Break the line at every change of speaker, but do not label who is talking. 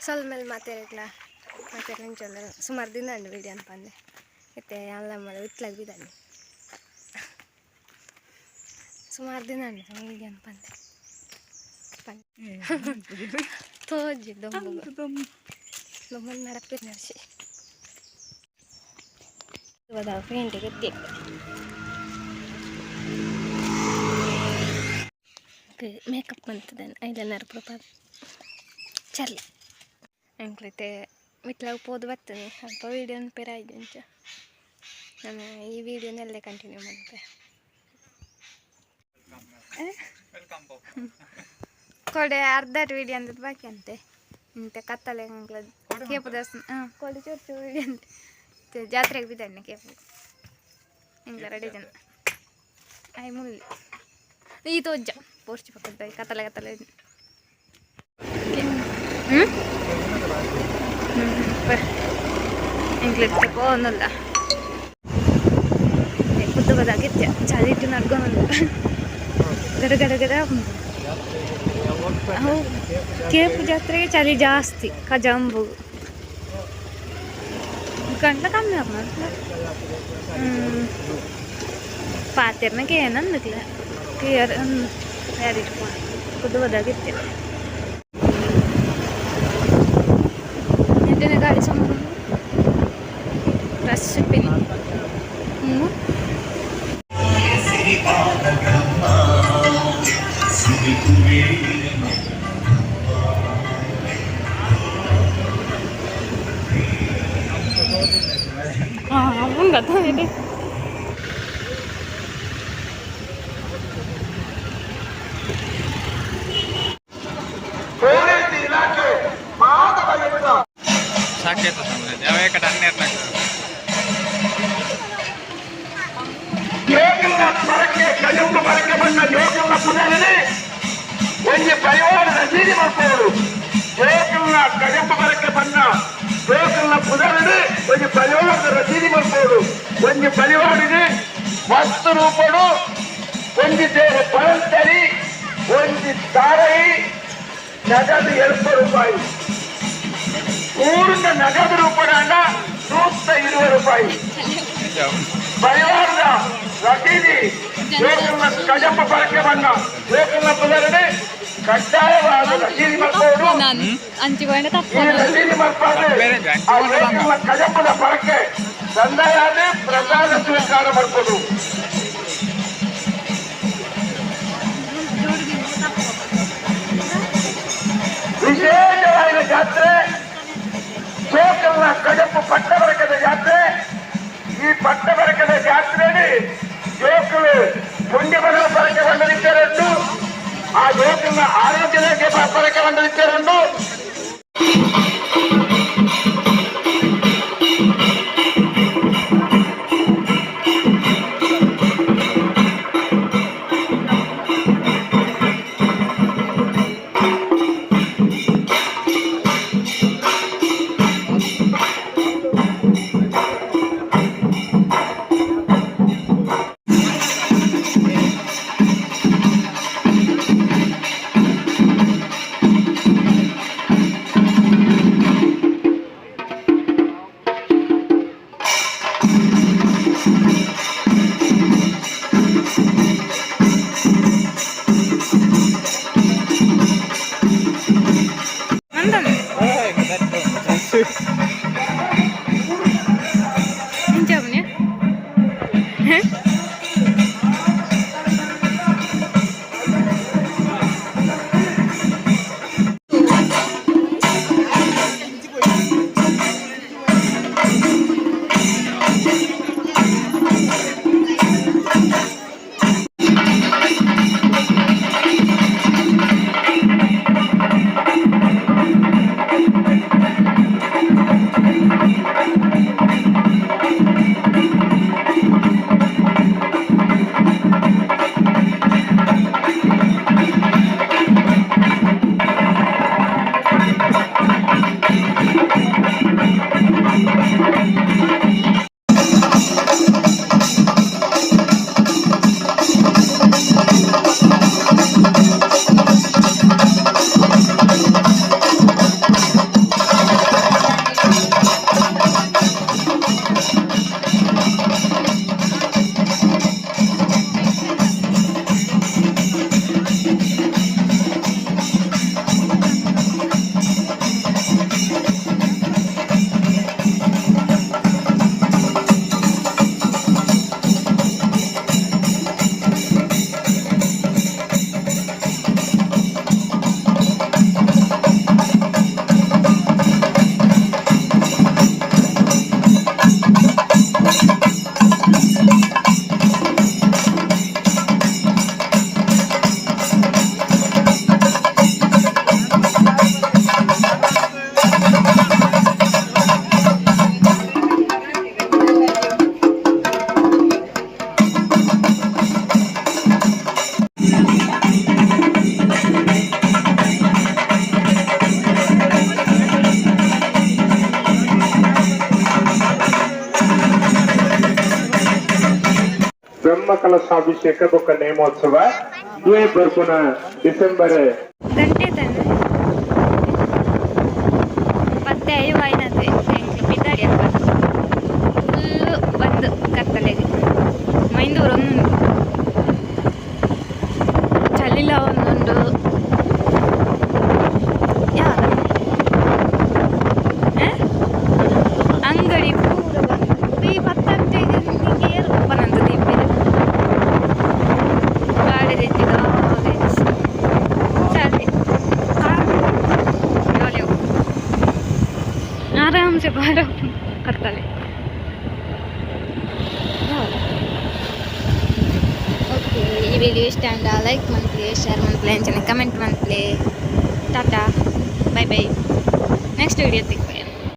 ಸೊಲ್ಮೆಲ್ ಮಾತೆರೆಗ್ಲ ಮಾತೆರ್ ಇಂಚೊಂದು ಸುಮಾರು ದಿನ ಉಂಡು ವೀಡಿಯೋ ಅನ್ಪಂದೆ ಇತ್ತೆ ಅಲ್ಲಮ್ಮದ ವಿಟ್ಲಾಗ ಬಿದ್ದಾನೆ. ಸುಮಾರು ದಿನ ಉಂಡು ವೀಡಿಯೋ ಅನ್ಪಂದೆ. ತೋಜಿ ದೊಂಬು ದೊಂಬು ನಡಪಿನ ನರ್ಸಿ ಪೇಂಟಿಗೆ ಎತ್ತಿ ಮೇಕಪ್ ಮಂತದೇನು ಐಲೈನರ್ ಪ್ರೂಪ ಚರ್ಲಿ. ಎಂಕ್ಲೈತೆ ವಿಟ್ಲಾಗ ಪೋದು ಬರ್ತದೆ ಅಲ್ಪ ವೀಡಿಯೋ ಪೇರ ಅಂಚ. ನಾನು ಈ ವೀಡಿಯೋನಲ್ಲೇ ಕಂಟಿನ್ಯೂ ಮನ್ಪೆ. ಕೊಡೆ ಅರ್ಧ ವೀಡಿಯೋ ಅಂದದ್ದು ಬಾಕಿ ಅಂತೆ. ಇಂತೆ ಕತ್ತಲೆ ಅಂಕ್ಲ ಕೇಪು ದೇವಸ್ಥಾನ. ಹಾಂ, ಕೊಡೆ ಚೂರು ಚೂರು ವೀಡಿಯೋ ಅಂತೆ. ಜಾತ್ರೆಗೆ ಬಿದ್ದಾನೆ ಕೇಪು. ಹಿಂಗೆ ರೆಡಿ ಜನ ಆಯ್ ಮುಲ್ಲಿ ಈ ತೋಜ್ಜ ಪೋರ್ಚ್ ಪಕ್ಕದ ಕತ್ತಲೆ ಕತ್ತಲೆ. ಹ್ಞೂ ಹ್ಞೂ ಎಂಕ್ಲೆತ್ತೆ ಪೋವೊಂದುಲ್ಲ. ಕುದ್ದು ಬದಾಗಿತ್ತೆ ಚಳಿಟ್ಟು ನಡ್ಕೊಂಡು ಗಡ ಗಡ ಗಡ. ಕೇಪು ಜಾತ್ರೆಗೆ ಚಳಿ ಜಾಸ್ತಿ. ಕಜಂಬು ಗಂಟ್ಲ ಕಮ್ಮಿ ಆಪುಂಡು. ಹ್ಞೂ, ಪಾತೆರ್ನ ಕೇನಂದಿಕ್ಲ ಕ್ಲಿಯರ್ ಯಾರಿಟ್ಕೊಂಡು ಕುದ್ದು ಬದಾಗಿತ್ತೆ. ಎಂಟನೇ ಗಾಡಿ ಸುಮ್ಮನೆ ರಶ್ ಪಿನಿ. ಹ್ಞೂ, ಹಾಂ, ಉಂಡತ್ತ ಇದೆ.
ಪೊಲೀಸ್ ಇಲಾಖೆ ಮಾದವಯುಕ್ತ.
ಸಾಕೇತ ಅವೇ ಕಡೆ ಹನ್ನೆರಡು.
ಜೋಕಲ್ನ ಪರಕ್ಕೆ ಕಜಂಬು ಪರಕ್ಕೆ ಬಂದ ಜೋಕಲ್ನ ಪುನರಲ್ಲಿ ಒಂಜಿ ಪರಿವಾರ ರಸೀದಿ ಮಲ್ಪೋಡು. ಜೋಕಲ್ನ ಕಜಂಬು ಪರಕ್ಕೆ ಬಂದ ಜೋಕಲ್ನ ಪುನರಲ್ಲಿ ಒಂಜಿ ಪರಿವಾರದ ರಸೀದಿ ಮಲ್ಪೋಡು. ಒಂಜಿ ಪರಿವಾರಿಗೆ ವಸ್ತು ರೂಪಡು ಒಂಜಿ ಸೇರು ಪಳಂತರಿ, ಒಂಜಿ ತಾರೈ, ನಗದು 80 ರೂಪಾಯಿ. ಊರಿಂದ ನಗದು ರೂಪಡಾಂಡ 120 ರೂಪಾಯಿ. ಪರಿವಾರದ ರಸೀದಿ ಜೋಕಲ್ನ ಕಜಂಬ ಪರಕ್ಕೆ ಬಂದ ಜೋಕಲ್ನ ಪುನರಲ್ಲಿ ಕಡ್ಡಾಯವಾದ ರಸೀದಿ ಮಲ್ಪೋಡು.
ಅಂಚಿಕೊಂಡ.
ಈ ರಸೀದಿ ಮಲ್ಪಾದ್ರೆ ಆ ಜೋಕಲ್ನ ಕಜಂಬದ ಪರಕ್ಕೆ ಸಂದಾಯಾದ ಪ್ರಸಾದ ಸ್ವೀಕಾರ ಮಾಡ್ಬೋದು. ವಿಶೇಷವಾದ ಜಾತ್ರೆ ಜೋಕಲ್ನ ಕಜಂಬು ಪಟ್ಟಬರಕದ ಜಾತ್ರೆ. ಈ ಪಟ್ಟಬರಕದ ಜಾತ್ರೆಯಲ್ಲಿ ಜೋಕುಲು ಪುಣ್ಯಬಲ ಪರಕೆ ಬಂದಿದ್ದಾರಂಟು. ಆ ಜೋಕಲ್ನ ಆರೋಗ್ಯದ ಪರಕೆ ಬಂದಿದ್ದಾರಂಟು. ಬ್ರಹ್ಮಕಲಶಾಭಿಷೇಕ ಬೊಕ್ಕ ನೇಮೋತ್ಸವ ದ್ವೇ ಬರ್ಪುನ ಡಿಸೆಂಬರ್
ಗಂಟೆ ತಾನೆ ಪತ್ತೆ ಐವ ಐನತೆ ಬಿದ್ದಾಡಿ ಅಪ್ಪ. ಫುಲ್ಲು ಬಂದು ಕತ್ತಲೆಗೆ ಮೈಂದೂರು ಒಂದುಂಡು, ಚಳಿಲ ಒಂದುಂಡು. ಯಾವ್ದು? ಆ? ಅಂಗಡಿ ಪೂರ ಬಂದು. ಈ ಪತ್ತಂಟೆಗೆ ನಿಂಗೆ ಏರು ಓಪನ್ ದೀಪಿದೆ ಗಾಡಿ ತೆಚ್ಚಿದ ಚಳಿ. ಆರಾಮ್ಸೆ ಬಾರ ಕತ್ತಲೆ. ಓಕೆ, ಈ ವಿಡಿಯೋ ಇಷ್ಟ ಆಂಡ ಲೈಕ್ ಮನ್ಪುಲೆ, ಶೇರ್ ಮನ್ಪುಲೆ, ಅಂಚನೆ ಕಮೆಂಟ್ ಮನ್ಪುಲೆ. Tata, bye bye. Next video ತಿಕ್ಪೆ.